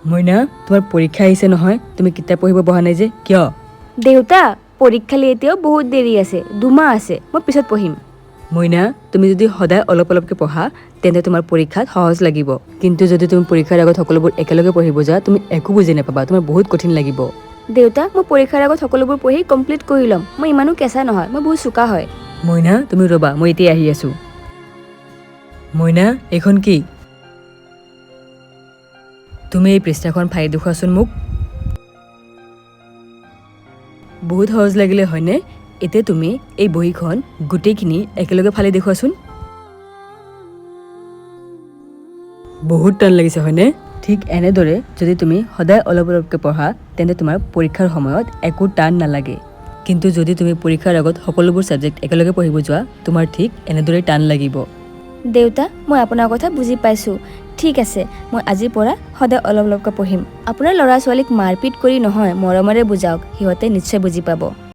মইনা, তোমাৰ পৰীক্ষা আহিছে নহয়, তুমি কিতাপ পঢ়িব বহা নাই যে, কিয়? দেউতা, পৰীক্ষালৈ এতিয়াও বহুত দেৰি আছে, 2 মাহ আছে, মই পিছত পঢ়িম। মইনা, তুমি যদি সদায় অলপ অলপকৈ পঢ়া, তেন্তে তোমাৰ পৰীক্ষাত সহজ লাগিব। কিন্তু যদি তুমি পৰীক্ষাৰ আগত সকলোবোৰ একেলগে পঢ়িব যোৱা, তুমি একো বুজি নাপাবা, তোমাৰ বহুত কঠিন লাগিব। দেউতা, মই পৰীক্ষাৰ আগত সকলোবোৰ পঢ়ি কমপ্লিট কৰি ল'ম। মই ইমানো কেঁচা নহয়, মই বহুত চোকা হয়। মইনা, তুমি ৰ'বা, মই এতিয়া আহি আছোঁ। মইনা, এইখন কি? তুমি এই পৃষ্ঠাখন ফালি দেখুৱাচোন মোক। বহুত সহজ লাগিলে হয়নে? এতিয়া তুমি এই বহীখন গোটেইখিনি একেলগে ফালি দেখুৱাচোন। বহুত টান লাগিছে হয়নে? ঠিক এনেদৰে যদি তুমি সদায় অলপ অলপকৈ পঢ়া, তেন্তে তোমাৰ পৰীক্ষাৰ সময়ত একো টান নালাগে। কিন্তু যদি তুমি পৰীক্ষাৰ আগত সকলোবোৰ ছাবজেক্ট একেলগে পঢ়িব যোৱা, তোমাৰ ঠিক এনেদৰেই টান লাগিব। দেউতা, মই আপোনাৰ কথা বুজি পাইছোঁ। ঠিক আছে, মই আজিৰ পৰা সদায় অলপ অলপকৈ পঢ়িম। আপোনাৰ ল'ৰা ছোৱালীক মাৰপিট কৰি নহয়, মৰমেৰে বুজাওক, সিহঁতে নিশ্চয় বুজি পাব।